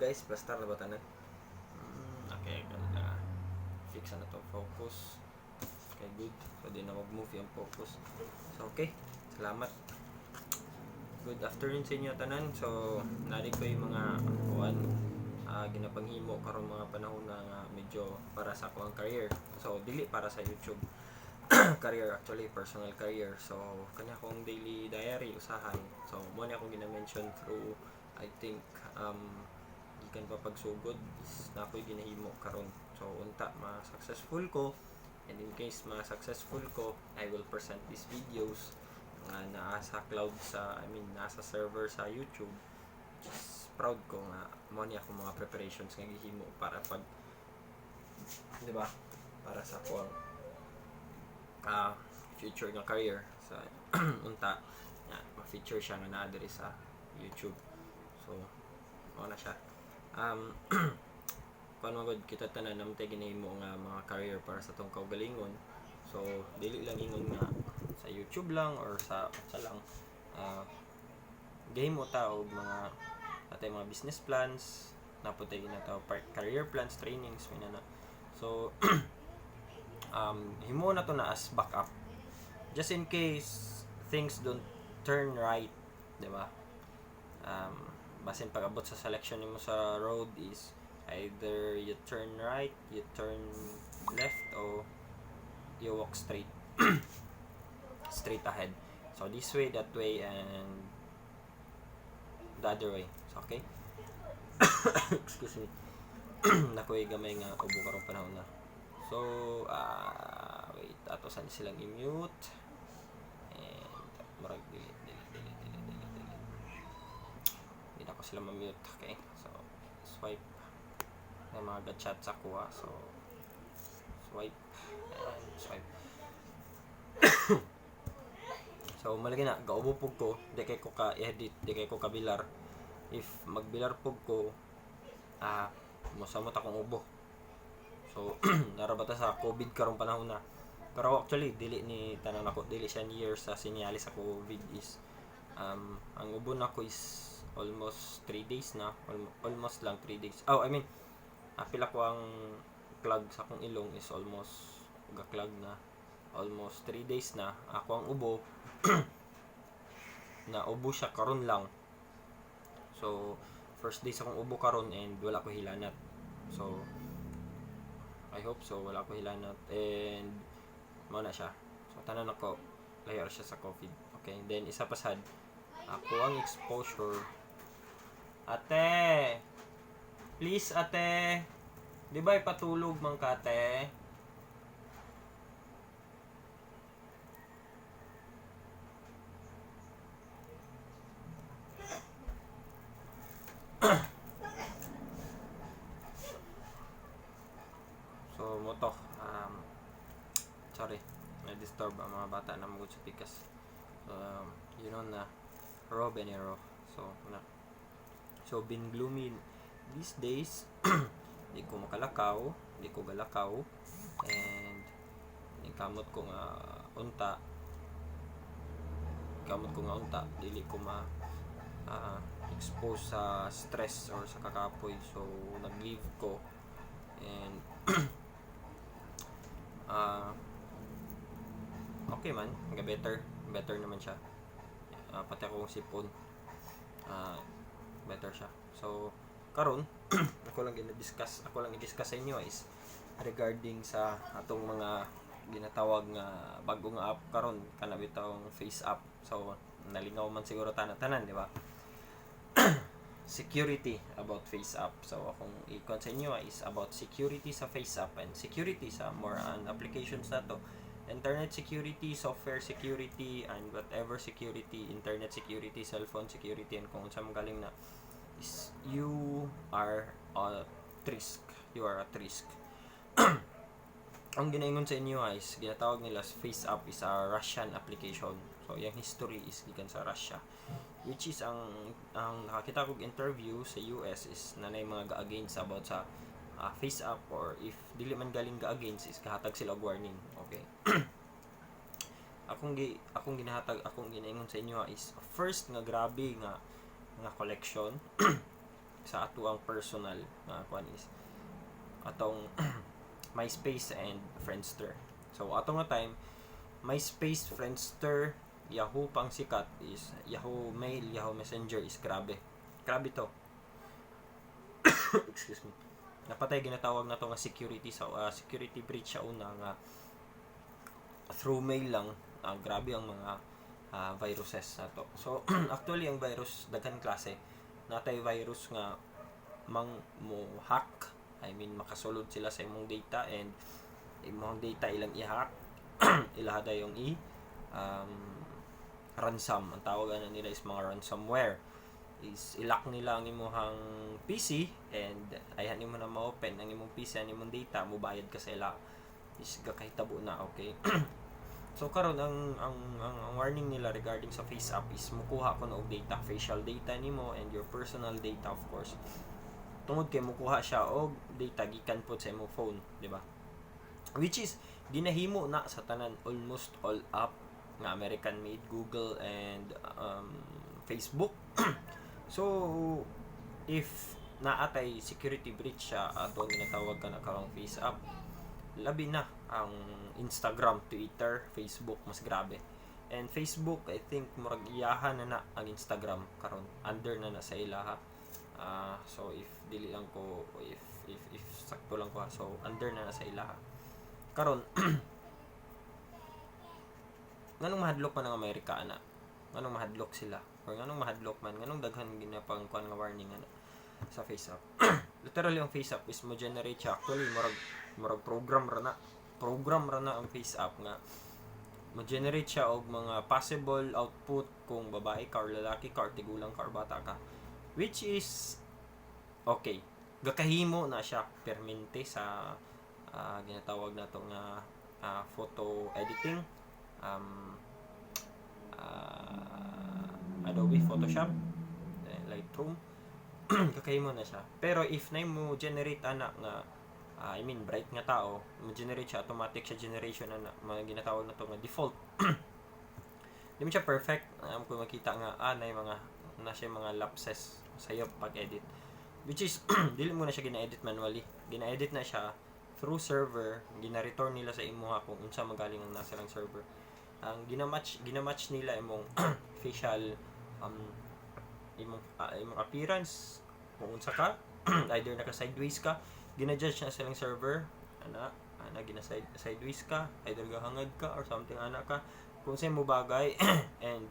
Guys, plastar na ba tanan? Okay, ganun lang ah. Fix na to focus. Okay, good. So di na mag-move yung focus. So okay, salamat. Good afternoon sa inyo tanan. So nari ko yung mga kuan ginapanghimo karong mga panahon na nga medyo para sa akong career. So dili para sa YouTube career, actually personal career. So kanya akong daily diary usahay. So mo ni akong gina-mention through, I think, gikan pa pagsugod is na ako'y ginahimo karon. So unta ma-successful ko, and in case ma-successful ko, I will present these videos nga naa sa cloud sa, I mean, nasa server sa YouTube. Just proud ko nga mo ni akong mga preparations nga gihimo para pag, di ba, para sa akong future nga career sa unta nga ma-feature siya nga naa diri sa YouTube. So mao na siya. Kuan man gud kita tanan naman tay ginahimo nga mga career para sa atong kaugalingon. So dili lang ingon nga sa YouTube lang or sa lang, gahimo ta og mga atay mga business plans na po tay ginatawag career plans, trainings, may na. So himo na to na as backup just in case things don't turn right, di ba? Basin pag abot sa selection nimo sa road is either you turn right, you turn left, o you walk straight straight ahead. So this way, that way, and the other way. So okay, excuse me, nakuha gamay nga ubo karong panahon na. So wait, ato sa silang i-mute and murag dili dili dili dili dili dili, hindi na ko sila ma-mute. Okay, so swipe na mga chat sa kuha. So swipe and swipe. So malagi na gaubo pug ko, di kay ko ka edit, di kay ko kabilar. If magbilar pug ko, mosamot akong ubo. So narabata sa COVID karong panahon na. Pero actually dili ni tanan ako, dili siya year sa sinyalis sa COVID is ang ubo nako is almost 3 days na, almost lang 3 days. Oh, I mean, pila ko ang clog sa akong ilong is almost ga-clog na, almost 3 days na ako ang ubo na. Ubo siya karon lang. So first day sa akong ubo karon and wala ko hilanat. So I hope so wala ko hilanat and mao na siya. So tanan ako layo siya sa COVID. Okay, then isa pa sad, ako ang exposure. Ate, please, ate, di ba ipatulog man ka, ate? So moto, sorry, na-disturb ang mga bata na magud sa pikas. So, you know na raw benero. So na, so been gloomy these days. Di ko makalakaw, di ko galakaw, and kamot ko nga unta, kamot ko nga unta dili ko ma expose sa stress or sa kakapoy. So nag-leave ko and okay man, nga better better naman siya. Pati akong sipon, better siya. So karon ako lang gina-discuss, ako lang i-discuss sa inyo is regarding sa atong mga ginatawag nga bago nga app karon, kana bitawng Face App. So nalingaw man siguro tanan tanan, di ba? Security about Face App. So akong i-con sa inyo is about security sa Face App and security sa more on applications na to. Internet security, software security, and whatever security, internet security, cellphone security, and kung unsa man galing na is you are at risk. You are at risk. Ang ginaingon sa inyo is ginatawag nila Face App is a Russian application. So yung history is gikan sa Russia, which is ang nakakita kog interview sa US is nanay mga ga-against about sa Face App, or if dili man galing ga-against is kahatag sila og warning. Okay. Akong ginahatag, akong ginaingon sa inyo is first nga grabe nga nga collection Sa ato ang personal nga kuan is atong MySpace and Friendster. So ato nga time, MySpace, Friendster, Yahoo pang sikat is Yahoo Mail, Yahoo Messenger is grabe. Grabe to. Excuse me. Napatay ginatawag na to nga security sa security breach sa una nga through mail lang, grabe ang mga viruses nato. So actually ang virus daghan klase. Natay virus nga mang mo hack, I mean, makasulod sila sa imong data and imong data ilang i-hack, ilaha dayong i ransom. Ang tawag ana nila is mga ransomware. Is i-lock nila ang imong PC and ayhan nimo na ma-open ang imong PC, ang imong data, mobayad ka sa ila. Is gakahitabo na, okay? So karon ang warning nila regarding sa face app is mukuha ko na og data, facial data nimo and your personal data, of course. Tungod kay mukuha siya og data gikan pod sa imong phone, di ba? Which is ginahimo na sa tanan, almost all app nga American made, Google and Facebook. So if naatay security breach siya ato ang ginatawag ka na karong face app, labi na ang Instagram, Twitter, Facebook, mas grabe. And Facebook, I think murag iyahan na na ang Instagram karon, under na na sa ilaha. So if dili lang ko, if sakto lang ko ha, so under na na sa ilaha. Karon, nganong mahadlok man ang Amerika ana? Nganong mahadlok sila? Or nganong mahadlok man? Nganong daghan ginapang kuan nga warning ana sa face app? Literally ang face app is mo generate siya. Actually murag program ra na. Program ra na ang face app nga mo-generate siya og mga possible output kung babae ka or lalaki ka or tigulang ka or bata ka. Which is okay. Gakahimo na siya permente sa ginatawag nato nga photo editing, Adobe Photoshop, eh, Lightroom, kakahimo na siya. Pero if na mo generate ana nga I mean, bright nga tao, mo generate siya, automatic siya generation ana, mga ginatawag na to nga default. Di mo siya perfect. Kung makita nga na mga na siya mga lapses sa iyo pag-edit. Which is dili mo na siya gina-edit manually. Gina-edit na siya through server, gina-return nila sa imuha kung unsa magaling ang nasa lang server. Ang gina-match nila imong facial, imong appearance kung unsa ka, either naka sideways ka, gina-judge na silang server ana ana gina side sideways ka, either gahangad ka or something ana ka, kung sa mo bagay, and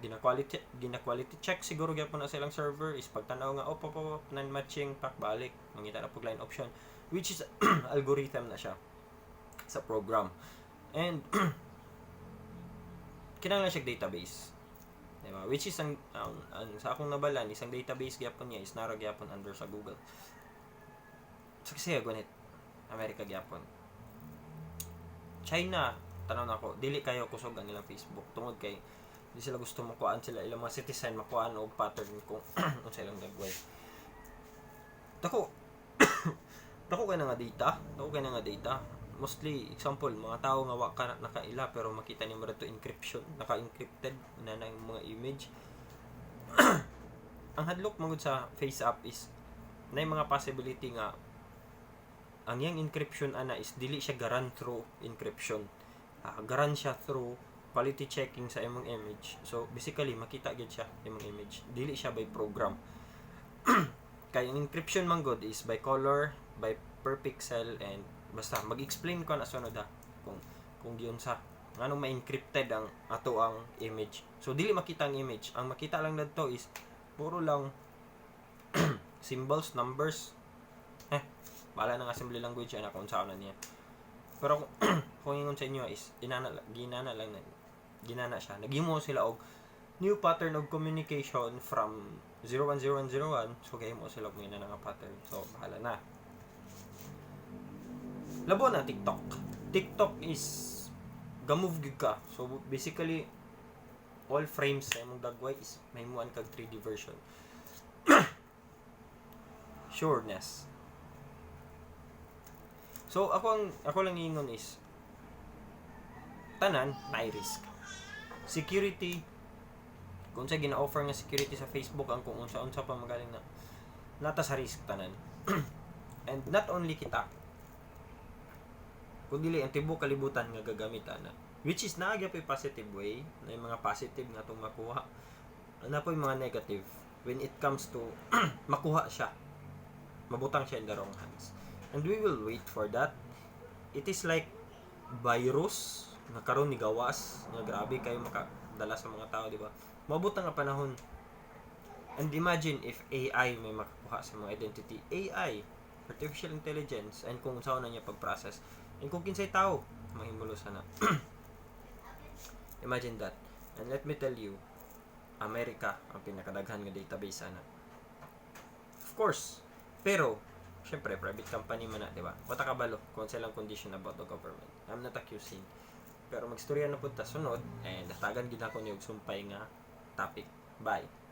gina quality check siguro gyapon na silang server is pagtanaw nga op op op, non matching, pak balik mangita na pag line option, which is algorithm na siya sa program and kinahanglan siya database. Diba? Which is ang sa akong nabalan, isang database gyapon niya is nara gyapon under sa Google. So kasi gunit Amerika gyapon. China, tanaw na ako, dili kayo kusog ang ilang Facebook tungod kay di sila gusto makuhaan sila ilang mga citizen makuhaan og pattern kung unsa ilang dagway. Dako dako kay na nga data, dako kay na nga data. Mostly example mga tao nga wa ka nakaila pero makita nimo dito encryption, naka-encrypted na na yung mga image. Ang hadlok magud sa face app is na mga possibility nga ang yang encryption ana is dili siya garan through encryption. Garan siya through quality checking sa imong image. So basically makita gyud siya imong image. Dili siya by program. Kay ang encryption man gud is by color, by per pixel, and basta mag-explain ko na sunod ha kung giunsa nganong ma-encrypted ang ato ang image. So dili makita ang image. Ang makita lang dadto is puro lang symbols, numbers. Eh, bahala ng assembly language ana kung unsaon na niya. Pero kung ingon sa inyo is inana ginana lang na ginana siya. Naghimo sila og new pattern of communication from 010101, so gahimo sila og inana nga pattern. So bahala na. Labo na TikTok. TikTok is gamove gyud ka. So basically all frames sa imong dagway is mahimuan kag 3D version. Sureness. So ako, ang ako lang ingon is tanan na risk. Security Kung sa gina-offer nga security sa Facebook, ang kung unsa-unsa pa magaling na nata sa risk tanan. And not only kita, kundi ang tibuok kalibutan nga gagamit ana. Which is naa gyud positive way, na yung mga positive nga atong makuha. Naa poy mga negative when it comes to makuha siya. Mabutang siya in the wrong hands. And we will wait for that. It is like virus nga karon ni gawas nga grabe kayo makadala sa mga tao, di ba? Moabot nga panahon. And imagine if AI may makakuha sa mga identity. AI, artificial intelligence, and kung saan na niya pag-process. And kung kinsay tao, mahimulo sana. Imagine that. And let me tell you, America ang pinakadaghan nga database ana. Of course. Pero, syempre, private company man na, di ba? Wa ta kabalo kung silang condition about the government. I'm not accusing. Pero magstorya na pud ta sunod and hatagan gid ako ni og sumpay nga topic. Bye.